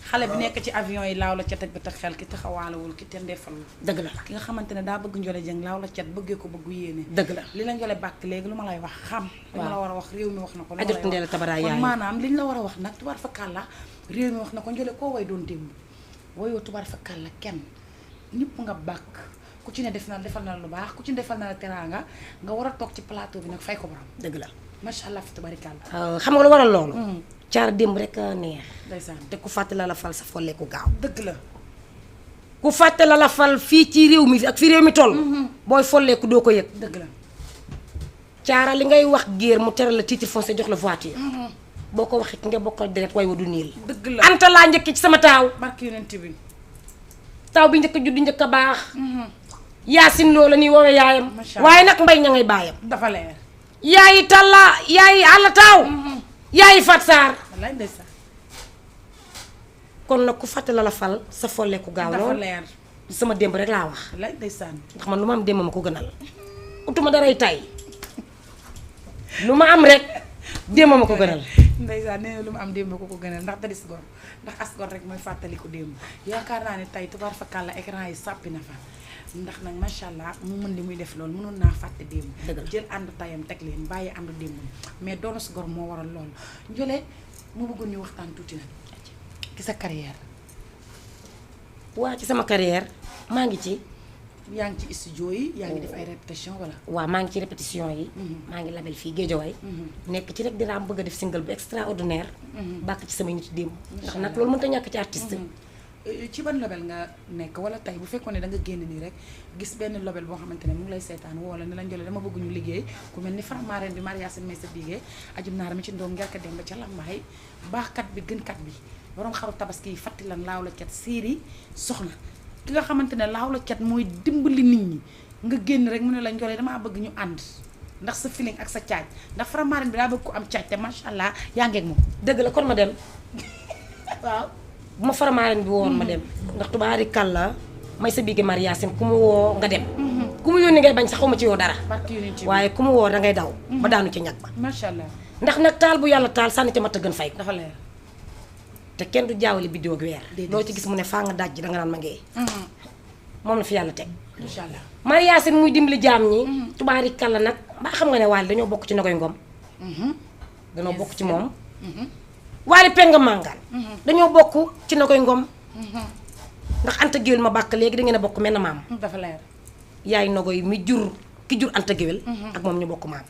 xale bi nekk ci avion yi laaw la cat ak bi tax xel ki taxawaalawul ki te ndefal dëgg la ki nga xamante ne daa bëgg Ndiolé Dieng laaw la cat bëggee ko bëggu yéene dëgg la li la Ndiolé bàkk léegi lu ma lay wax xam li ma la war a wax réew mi wax na ko Adjatu Ndella Tabaraay kon yaay maanaam liñ la war a wax nag tubaar fakkal la réew mi wax na ko Ndiolé koo way doon démb woyoo tubaar fakkal la kenn ñëpp nga bàkk ku ci ne defal na la lu baax ku ci ne defal na la teraanga nga war a toog ci plateau bi nag fay ko borom dëgg la macha allah fi tubaarikàlla xam nga lu waral loolu caar démb rek a neex ndeysaan te ku fàtte la la fal sa folleeku gaaw dëgg la ku fàtte la la fal fii ci réew mi ak fi réew mi toll booy folleeku doo ko yëg dëgg la caara li ngay wax géer mu teral la titre foncier jox la voiture boo ko waxee ki nga bokkal deret way wa du niil dëgg la anta laa njëkk ci sama taaw barke yonent bi taaw bi njëkk a judd njëkk a baax Yacine loo la ñuy woowee yaayam Macha Allah. waaye nag mbay ña ngay baayam dafa leer yaayi talla yaayi àlla taaw yaayi fat saar wallaay ndeysaan kon nag ku fàtte la la fal sa folleeku gaaw dafa lool leer sama démb rek laa wax wallaay ndeysaan ndax man lu ma am démb ma ko gënal utuma daray tay lu ma am rek démb ma ko gënal ndeysaan nee na lu mu am démb ko gënal ndax dadis gor ndax as gor rek mooy fàttali ko démb yaakaar naa ne tey tubaar fakkaat la écran yi sàppi na fa ndax nag macha allah mu mën li muy def loolu mënoon naa fàtte démb Dëgg la. jël ànd tayam teg leen bàyyi ànd démb mais doonu si gor moo waral loolu Ndiolé mu bëggoon ñu waxtaan tuuti na ci sa carrière waa ci sama carrière maa ngi ci yaa ngi ci studio yi yaa ngi def ay répétition wala waaw maa ngi ci répétition yi maa ngi label fii Géejawaay nekk ci rek dinaa bëgg a def single bu extraordinaire bàkk ci samay nit démb ndax nag loolu mënta ñàkk ci artiste ci ban label nga nekk wala tey bu fekkoon ne da nga génn nii rek gis benn label boo xamante ne mu ngi lay seetaan woo la ne la Ndiolé dama bëgg ñu liggéey ku mel ni Faramaren bi Mariasin may sa bigee ajum naara mi ci ndoom ngerka dem ba ca lambaay baaxkat bi gënkat bi borom xaru tabaski yi fatti lan laaw la cat séeri soxna ki nga xamante ne laaw la cat mooy dimbali nit ñi nga génn rek mu ne la Ndiolé damaa bëgg ñu ànd ndax sa feeling ak sa caaj ndax Faramaren bi daa bëgg ko am caaj te macha allah yaa ngeeg moom dëgg la kon ma dem waaw bu ma faramaaren bi woon ma dem ndax tubaari kàlla may sa bigi Mariasin ku mu woo nga dem ku mu yónni ngay bañ sax xawma ci yow dara waaye ku mu woo da ngay daw ba daanu ci ñag ba macha allah ndax nag taal bu yàlla taal sànni ca mat a gën fay ko dafa leer te kenn du jaawale biddiw ak weer loo ci gis mu ne faa nga daj da nga naan ma ngee moom la fi yàlla teg macha allah Mariasin muy dimbali jaam ñi tubaari kàlla nag mbaa xam nga ne Waly dañoo bokk ci Nogoy Ngom dañoo bokk ci moom Waly Penga Mangaan dañoo bokk ci Nogoy Ngom ndax Anta Géwél ma bàkk léegi da ngeen a bokk menn maam dafa leer yaay Nogoy mi jur ki jur Anta Géwél ak moom ñu bokk maam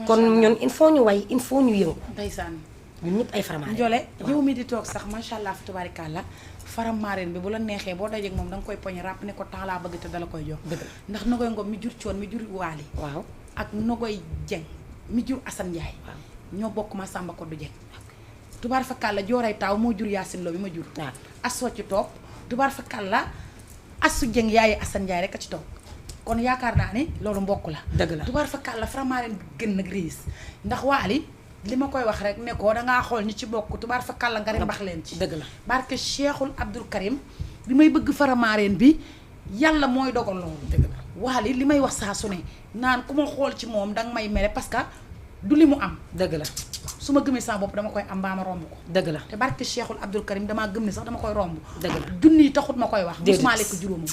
kon ñun il faut ñu way il faut ñu yëngu ndeysaan ñun ñëpp ay faramaare Ndiolé yow mi di toog sax macha allah fi tubaarikàlla faramaareen bi bu la neexee boo dajeek moom danga koy poñ ràpp ne ko temps laa bëgg te dala koy jox dëgg ndax Nogoy Ngom mi jur Coon mi jur Waly waaw ak Nogoy Jeng mi jur Assane Ndiaye ñoo bokk ma Samba Koddu Jeng tubaar fa kàlla jooray taaw moo jur Yaasin Lo bi ma jur waaw asoo ci toog tubaar fa kàlla asu Jeng yaaye Assane Ndiaye rek a ci toog kon yaakaar naa ne loolu mbokk la dëgg la tubaar fa kàlla faramaareen bi gën nag riis ndax Waly li ma koy wax rek ne ko dangaa xool ñi ci bokk tubaar fa kàlla nga mbax leen ci dëgg la barke Cheikhul Abdoul Karim bi may bëgg faramaareen bi yàlla mooy dogal loolu dëgg la Waly li may wax saa su ne naan ku ma xool ci moom danga may mere parce que du li mu am dëgg la su ma gëmee sama bopp dama koy am mbaa ma romb ko dëgg la te barke Cheikhul Abdoul Karim damaa gëm ne sax dama koy romb dëgg la junni yi taxut ma koy wax déedéet musuma lekk juróomam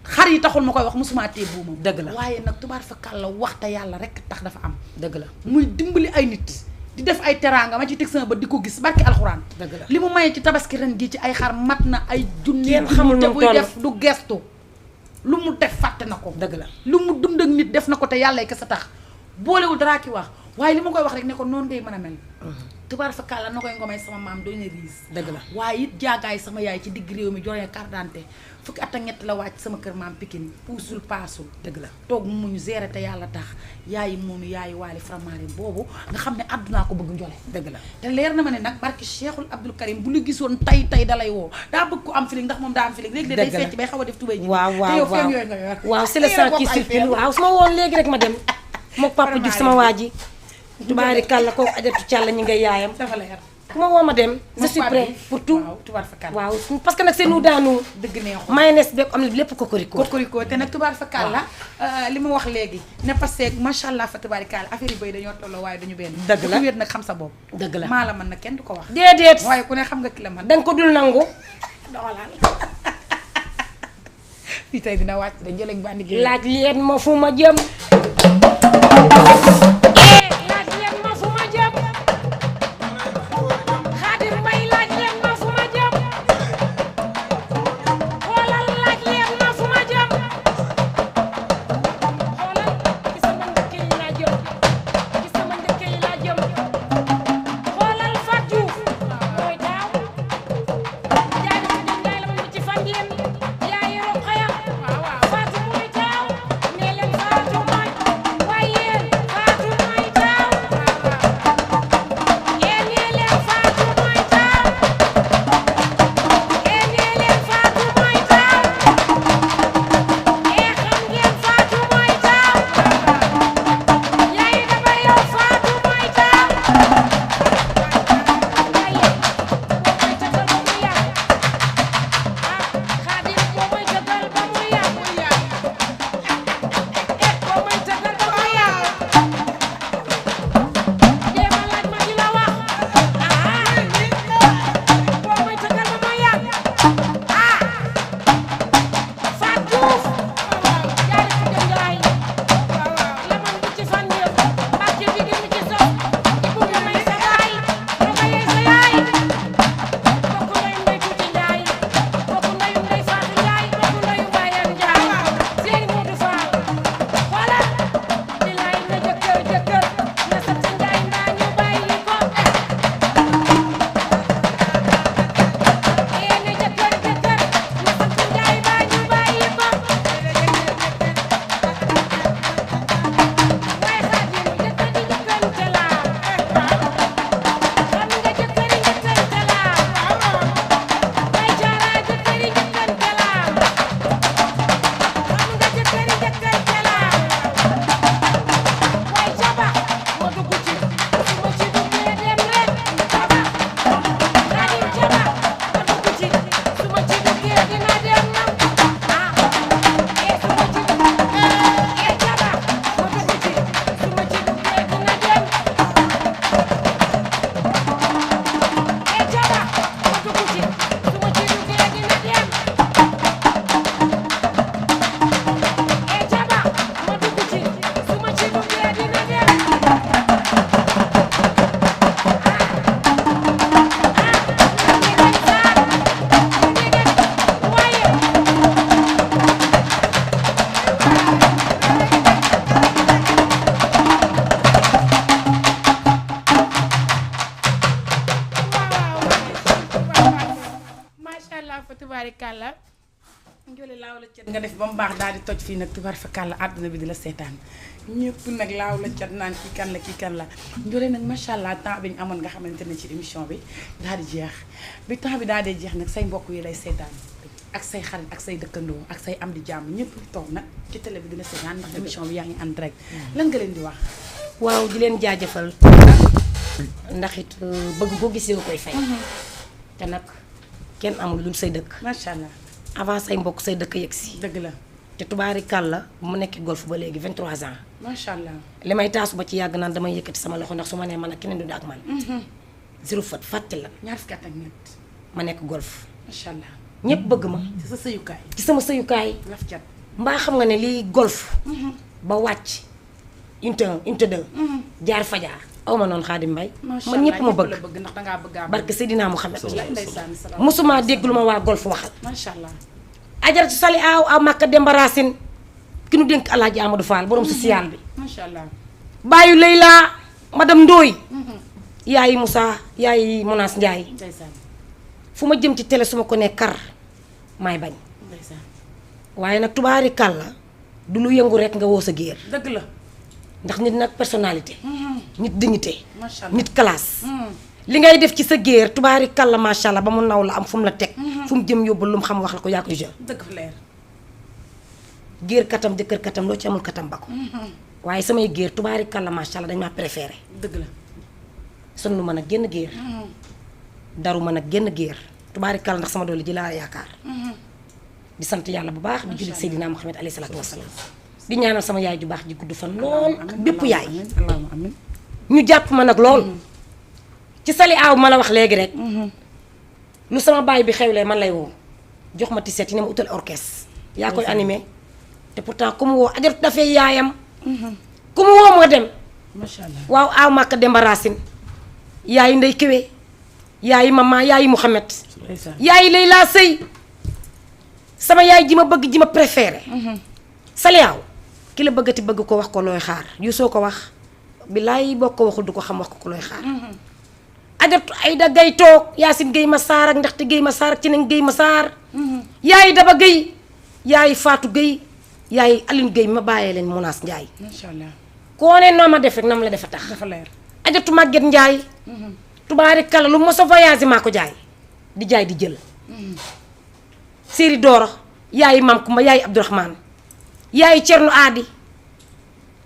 xar yi taxul ma koy wax musuma tee buumam dëgg la waaye nag tubaar fa kàlla waxta yàlla rek tax dafa am dëgg la muy dimbali ay nit di def ay teraanga ma ci teg sama ba di ko gis barke alxuraan dëgg la li mu maye ci tabaski ren gi ci ay xar mat na ay junni kenn xamul te nu mu buy toll. def du gestu lu mu def fàtte na ko dëgg la lu mu dund ak nit def na ko te yàlla kese tax boolewul daraa ki wax waaye li ma koy wax rek ne ko noonu ngay mën a mel tubaar fa kàlla Nogoy Ngomay sama maam doy na riis dëgg la waaye it jaagaay sama yaay ci digg réew mi joxe carte d'identité fukki at ak ñett la wàcc sama kër maam Pikine puusul paasul dëgg la toog mu ñu gérer te yàlla tax yaayi moonu yaayi Waly faramaareen boobu nga xam ne àddunaa ko bëgg Ndiolé dëgg la te leer na ma ne nag barki Cheikhul Abdoul Karim bu la gisoon tay dalay woo daa bëgg ko am feeling ndax moom daa am feeling léegi day dëgg la fecc bay xaw a def tubéy ji waaw te waaw yow waaw feem yooyu nga yor waaw c'est le sang qui circule waaw su ma woon léegi rek ma dem mook papa Diouf sama waa ji tubaari kàlla kooku ajatu càlla ñi ngay yaayam dafa leer ku ma woo ma dem je suis prêt pour tout waaw tubaar fa kàlla waaw parce que nag c'est nous dans nous dëgg neexul mayonnaise beeg am na lépp kokoriko kokoriko te nag tubaar fa kàlla li ma wax léegi ne parce que macha allah fa tubaari kàlla affaire yi bay dañoo tolloo waaye dañu benn dëgg la ku wéet nag xam sa bopp dëgg la maa la mën nag kenn du ko wax déedéet waaye ku ne xam nga ki la man danga ko dul nangu doxalal fii tey dina wàcc da njëleñ bandi gi laaj leen ma fu ma jëm laaj leen ma fu ma jëm Xaadim Mbay laaj leen ma fu ma jëm xoolal laaj leen ma fu ma jëm xoolal ci sama ndëkk yi laa jëm ci sama ndëkk yi laa jëm xoolal Fat Diouf mooy daaw jaay ma ko jëm jaay la ma ci fan yéen yaa yoroo xaya Fatou mooy taaw nee leen Fatou mooy waaye yéen Fatou baax daal di toj fii nag tubaar fa kàlla àdduna bi di la seetaan ñëpp nag laaw la cat naan kii kan la Ndiolé nag macha allah temps bi ñu amoon nga xamante ne ci émission bi daal di jeex bi temps bi daal di jeex nag say mbokk yi lay seetaan ak say xarit ak say dëkkandoo ak say am di jàmm ñëpp toog nag ci télé bi dina seetaan ndax émission bi yaa ngi ànd rek lan nga leen di wax. waaw di leen jaajëfal ndax it bëgg boo gisee nga koy fay. te nag kenn amul lu say dëkk. macha allah avant say mbokk say dëkk yegg si. dëgg la. te tubaari kàlla mu nekk golf ba léegi 23 ans. macha allah li may taasu ba ci yàgg naan damay yëkkati sama loxo ndax su ma nee man ak keneen du ak man. zéro fat fàtte la. ñaar fukki at ak ñett. ma nekk golf. macha allah. ñëpp bëgg ma. ci sa sëyukaay. ci sama sëyukaay. laf cat. mbaa xam nga ne lii golf. ba wàcc. unité 1 unité 2. jaar fajar aw ma noonu Xaadim Mbay. macha man allah ñëpp ma bëgg. ndax dangaa bëgg a barke Seydina Muhammad. ndeysaan salaam. mosuma dégg lu ma waa golf waxal. macha allah. ajaratu sali aw Makka Demba Racine ki nu dénk Alaaji Amadou Fall borom social bi. macha allah. baayu Leyla madame Ndooy. yaayi Moussa yaayi Monas Ndiaye. ndeysaan. fu ma jëm ci télé su ma ko nee kar maay bañ. ndeysaan. waaye nag tubaari kàlla du lu yëngu rek nga woo sa géer. dëgg la. ndax nit nag personnalité. nit dignité. macha allah nit classe. li ngay def ci sa géer tubaari kàlla macha allah ba mu naw la am fu mu la teg. fu mu jëm yóbbul lu mu xam wax la ko yaa koy jël. dëgg fa leer. géer katam jëkkër katam loo ci amul katam ba ko. waaye samay géer tubaari kàlla macha allah dañ maa préféré. dëgg la. son lu mën a génn géer. daru mën a génn géer tubaari kàlla ndax sama doole ji laa yaakaar. di sant yàlla bu baax di julli Seydina Muhammad alayhi salaatu wasalaam di ñaanal sama yaay ju baax ji gudd fan lool ak bépp yaay. allahumma amiin. ñu jàpp ma nag lool. ci sali aaw ma la wax léegi rek. lu sama baay bi xewlee man lay woo jox ma tiset yi ne ma utal orchestre. yaa koy animé te pourtant ku mu woo ajarut dafay yaayam. ku mu woo ma dem. macha allah. waaw aaw Makka Demba Racine yaayi Ndey Kéwé yaayi mama yaayi Mouhamed. ndeysaan. yaayi Leyla Sëy sama yaay ji ma bëgg ji ma préféré. saliyaaw ki la bëggati bëgg ko wax ko looy xaar yu soo ko wax billaay boo ko waxul du ko xam wax ko looy xaar. ajartu Ayda Gay toog Yaasin Gay Masaar ak ndaxte Gay Masaar ak Ceneen Gay Masaar. yaayi Daba Gay yaayi Faatu Gay yaayi Aline Gay ma bàyyee leen Monaas Njaay. macha allah. koo ne noo ma def rek na ma la defa tax. dafa leer. ajartu Màgget Njaay. tubaari kala lu mos a voyagé maa ko jaay di jaay di jël. séeri Dooro yaayi Mam Kumba yaayi Abdourahmane yaayi Cerno Aadi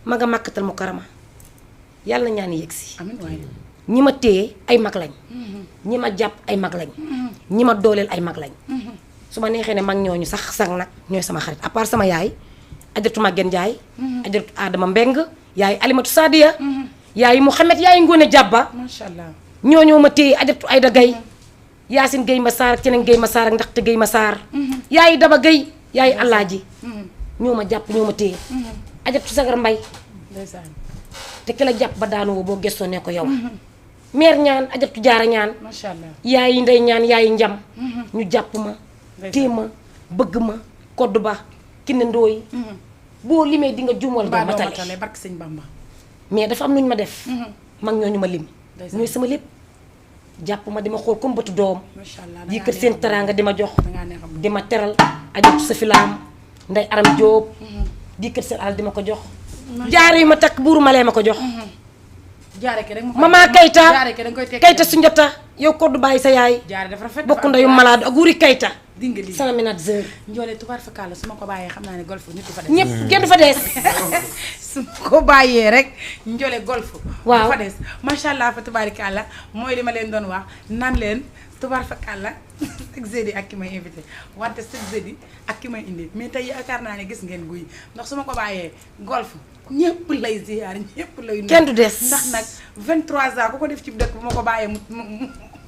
ma nga Makkatal Mukarrama yàlla na ñaan yegg si. amiin waay. ñi ma téye ay mag lañ. ñi ma jàpp ay mag lañ. ñi ma dooleel ay mag lañ. su ma neexee ne mag ñooñu sax nag ñooy sama xarit à part sama yaay ajaratu Màgget Njaay. ajaratu Adama Mbeng yaayi Alimatu Sadiya. yaayi Mouhamed yaayi Ngone Jàbba. macha allah. ñooñoo ma téye ajaratu Ayda Gay Yaasin Gay Masaar ak Ceneen Gay Masaar ak ndaxte Gay Masaar. yaayi Daba Gay yaayi Alaaji. ñoo ma jàpp ñoo ma téye. ajaratu Sagar Mbay ndeysaan. te ki la jàpp ba daanu woo boo gëstoo ne ko yow. meer ñaan ajaratu Jaara ñaan. macha allah. yaayi Ndey ñaan yaayi Njam. ñu jàpp ma. ndeysaan. téye ma bëgg ma kodd ba kinne ndooy. boo limee di nga juumal doo matale matale barke sëñ Bamba. mais dafa am lu ñu ma def. mag ñooñu ma lim. ndeysaan. ñooy sama lépp jàpp ma di ma xool comme bëtu doom. macha allah yi kër seen teraanga di ma jox. dangaa neex a bëgg. di ma teral ajaratu sa filaam Ndey Aram Jóob di kër seen àll di ma ko jox. jaare yu ma takk buuru malee ma ko jox. jaare ke rek mama Kayta jaare ke danga koy tekki. Kayta su njota yow koddu bàyyi sa yaay. jaare dafa rafet. bokku ndeyu malade ak wuri Kayta. dinga lii. sama manager. Ndiolé tubaar fa kàlla su ma ko bàyyee xam naa ne golf nit du fa des. ñëpp kenn du fa des. su ma ko bàyyee rek Ndiolé golf. waaw du fa des macha allah fa tubaari kàlla mooy li ma leen doon wax naan leen tubaar fa kàlla chaque jeudi ak ki may invité wante chaque jeudi ak ki may indi mais tey yaakaar naa ne gis ngeen guy ndax su ma ko bàyyee golf ñëpp lay ziyaar ñëpp lay. kenn du des ndax nag 23 ans ku ko def ci dëkk bu ma ko bàyyee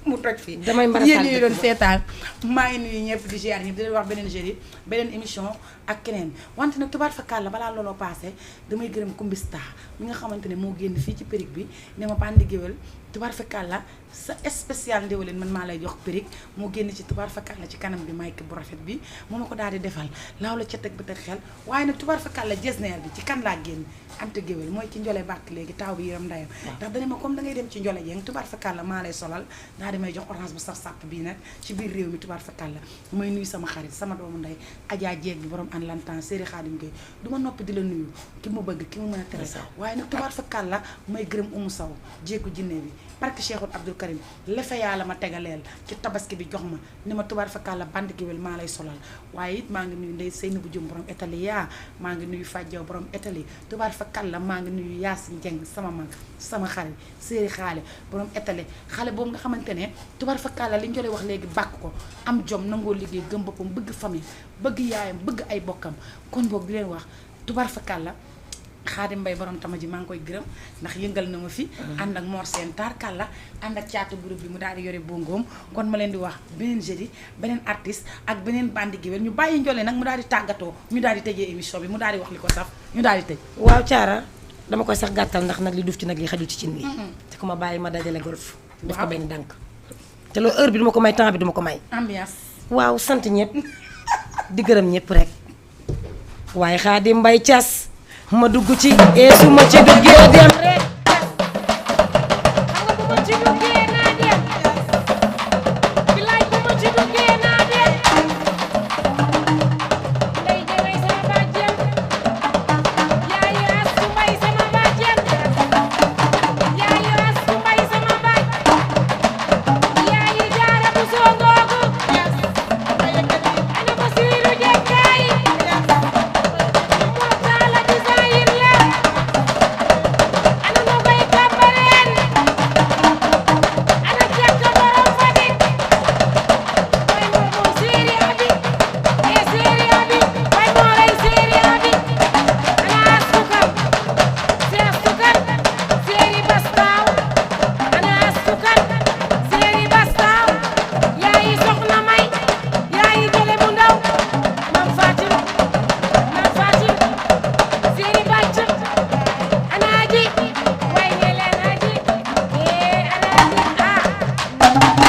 mu toj fii. damay mën a yéen ñi doon seetaan maa ngi nuyu ñëpp di ziar ñëpp di leen wax beneen jeudi beneen émission ak keneen wante nag tubaar fa kàlla balaa looloo paase damay gërëm Kumbista mi nga xamante ne moo génn fii ci périg bi ne ma bandi géwél tubaar fa kàlla sa spécial ndéwalin man maa lay jox périg moo génn ci tubaar fakal la ci kanam bi mayk bu rafet bi moo ma ko daal di defal laaw la ca teg ba teg xel waaye nag tubaar fakal la jesneer bi ci kan laa génn ante géwél mooy ci njole bàkk léegi taaw bi yaram ndayam ndax dana ma comme da ngay dem ci njole jeng tubaar fakal la maa lay solal daal di may jox orange bu saf sàpp bii nag ci biir réew mi tubaar fakal la may nuyu sama xarit sama doomu nday Adja Jeeg bi borom an lantan séri Xaadim Gueye du ma noppi di la nuyu ki ma bëgg ki ma mën a tere waaye nag tubaar fakal la may gërëm Umu Saw jéegu jinne bi barke Cheikhul Abdoul Karim lefe yàlla ma tegaleel ci tabaski bi jox ma ni ma tubaar fakal la band géwél maa lay solal waaye it maa ngi nuyu ndey Seyni bu jum borom Italie yaa maa ngi nuyu Fadjaw borom Italie tubaar fakal la maa ngi nuyu Yaasin Jeng sama mag sama xarit séeri xaale borom Italie xale boobu nga xamante ne tubaar fakal la li njole wax léegi bàkk ko am jom nangoo liggéey gëm boppam bëgg famille bëgg yaayam bëgg ay bokkam kon boog di leen wax tubaar fakal la Xaadim Mbay borom tama ji maa ngi koy gërëm ndax yëngal na ma fi ànd ak Mor Seen tarkal la ànd ak caatu groupe bi mu daal di yore bongoom kon ma leen di wax beneen jeudi beneen artiste ak beneen bandi géwél ñu bàyyi njole nag mu daal di tàggatoo ñu daal di tëjee émission bi mu daal di wax li ko saf ñu daal di tëj waaw Thiara dama koy sax gàttal ndax nag li duuf ci nag li xajul ci cin li te ku ma bàyyi ma dajale golf def ko benn dànk te loolu heure bi duma ko may temps bi duma ko may ambiance waaw sant ñëpp di gërëm ñëpp rek waaye Xaadim Mbay Cas ma dugg ci su ma ci duggee dem rek xam nga bu ma ci duggee naa dem bilaay bu ma ci duggee naa dem ndey jëmay sama bàjjen yaayu Astu Mbay sama bàjjen yaayu Astu Mbay sama bàj yaayu Jaara bu soongoogu ana ko siiru jekkaay Thank you.